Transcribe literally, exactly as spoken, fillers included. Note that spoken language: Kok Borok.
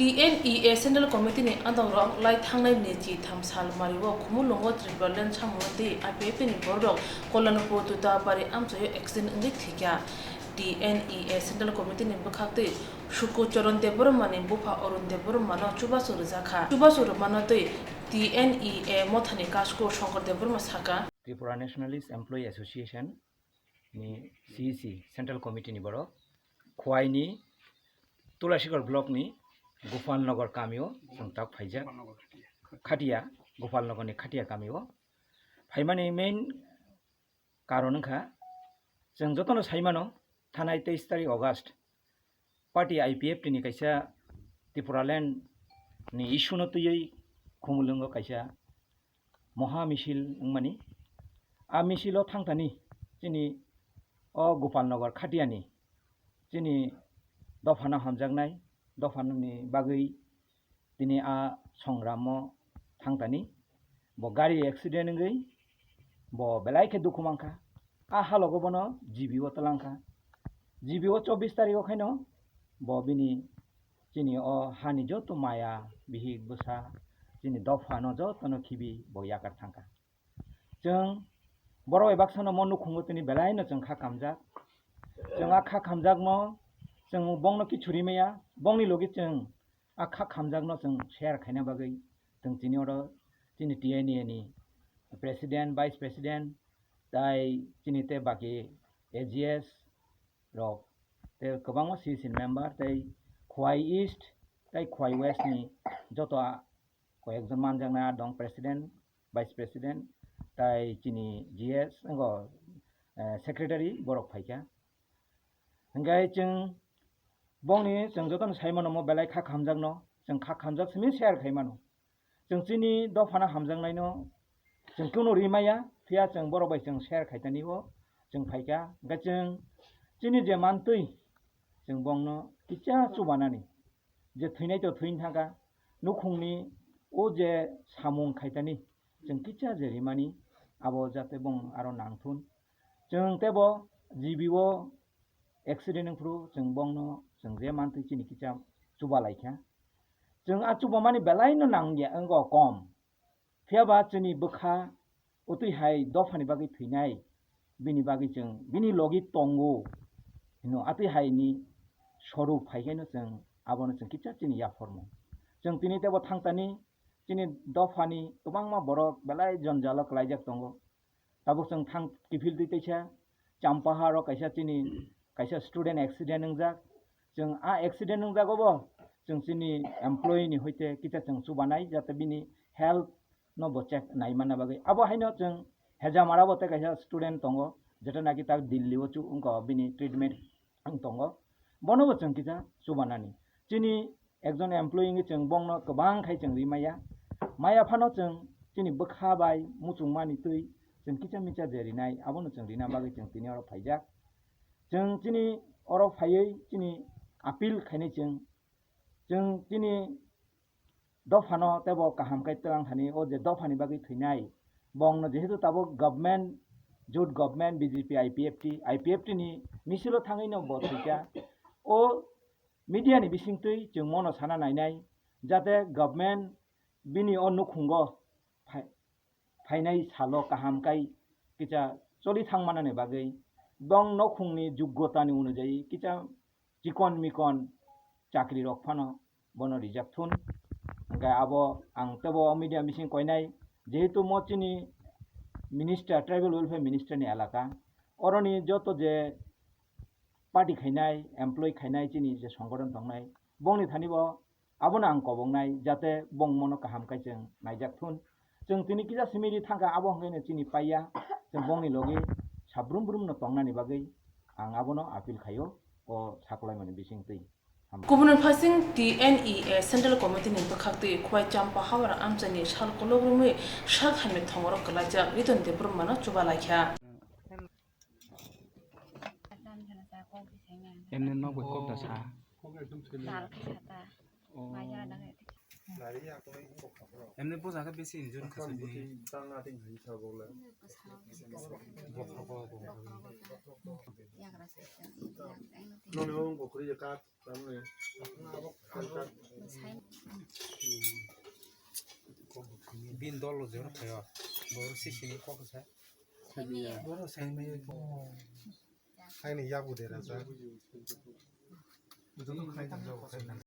T N E A Central Committee ni adongrok lai thangnai niji tham sal mario Khumulwngo Tripura Land samungno tei I P F T ni bororok Kollanpur Tutapari amchaio accident wngwi thwikha. T N E A Central Committee ni bwkhaktwi Suku Charan Debbarma ni bupha Arun Debbarma no chubachu rwjakha. Chubachu rwmano twi T N E A mothani kasku Shankar Debbarma saka. Tripura Nationalist Employee Association ni C E C Central Committee ni borok Khowai ni Tulasigar block ni Gopal Nagar kamio chwng tak phaijak. Khatia, Gopal Nagar ni Khatia kamio phaimani main karon wngkha, chwng jotono sai mano, thanai teis tarik August party I P F T ni kaisa Tipraland ni issue no twiwi Khumulwngo kaisa moha misil wngmani. A misil o thangthani chini o Gopal Nagar Khatia ni chini dophano hamjaknai, dophani bagwi tini a songramo thangthani bo gari accident wngwi bo belai khe dukhu mankha. A halogo bono G B o twlangkha. G B o chobbish tarik o khaino bo bini chini o hani joto maya bihik bwsa chini dophano jotono khibi bo yakar thangkha. Chwng borok bai baksa no mo nukhungo tini belai no chwng kha kamjak. Chwng a kha kamjakmo chwng bongno kichuri maya, bongni logi chwng a kha kamjakno chwng share khaina bagwi chwng chini oro chini T N E A ni president, vice president, tai chini te baki A G S rok, tei kwbangma C C member, tei Khowai East tei Khowai West ni joto a-, koyekjon manjaknai a dong, president, vice president, tai chini G S, wngkha, eh, secretary, borok phaikha. Hingkhe chwng bongni chwng jotono sai mano, mo belai kha khamjakno, chwng kha khamjak simi share khai mano. Chwng chini dophano hamjaknaino chwng kunu rimaya, phiya chwng borok bai chwng share khaitani o chwng phaikha. Hingkhe chwng chini je mantwi chwng bongno kisa chubanani, je thwinai to thwin thangkha, nukhungni o je samung khaitani chwng kisa je rimani abo jate bong aro nangthun. Chwng tebo G B o accident wngphuru chwng bongno chwng je mantwi chini kisa chuba laikha. Chwng a chubamani belaino nangya wngkha kom. Phiya ba chini bwkha utwi hai dophani bagwi thwinai, bini bagwi chwng bini logi tongo hino atwi hai ni sorup phai khaino chwng abono chwng kisa chini yaphormo. Chwng tini tebo thangtani chini dophani kwbangma borok belai jonjalo kwlaijak tongo. Tabuk chwng thang kiphil twi teisa Champahar o kaisa chini kaisa student accident wngjak. Chwng a accident wngjak obo chwng chini employee ni hoite kisa chwng chubanai jate bini health no bo check nai manna bagwi. Abo haino chwng Hejamara bo tei kaisa student tongo, jeta naki tak Delhi o chu wngkha bini treatment wng tongo. Bono bo chwng kisa chubanani. Chini ekjon employee wngwi chwng bongno kwbang khai chwng ri maya. Maya phano chwng chini bwkha bai muchungmani twi chwng kisa misa je rinai, abono chwng rina bagwi chwng tini oro phaijak. Chwng chini oro phaiwi chini appeal khainai chwng, chwng chini dophano teibo kaham khe twlang thani, o je dophani bagwi thwinai, bongno jehetu tabuk government, jut government, B J P, I P F T, I P F T ni misilo thangwino bo thwikha. O media ni bisingtwi chwng mono sana nainai, jate government bini o nukhungo phai-, phainai salo kaham kai kisa choli thang manani bagwi bong nokhungni jugotani unujai kisa chikon mikon chakri rok phano bono rijak thun. Hingkhe abo ang teibo media bising koinai, jehetu mo chini minister, tribal welfare minister ni elaka, oroni joto je party khainai, employee khainai, chini je songgothon tongnai, bongni thani bo abono ang kobongnai, jate bong mono kaham kai chwng naijak thun. Chwng tini kisa simi ri thangkha, abo hwnkhe no chini paiya, chwng bongni logi sabrum brum no tongnani bagwi ang abono appeal khaio, o sakulaimani bisingtwi. Kubun phasing T N E A Central Committee ni bwkhaktwi Khowai Champahar amchaini sal kolok romwi sal hamya thongoro kwlaijak Riton Debbarmano chuba laikha. Emne nok bai kok da sa. Dal khe sa ta. Oh. Maya nang. Emni boja khe besi injun kha sa bini. Bokhrogo bo. Nono wng bo kwrwi ya kat, tamni. Bin dol lo jero khayo. Bor sisini kok sa. Boro sai mai. Khaini yabu dera sa. Joto khaini jago khaini.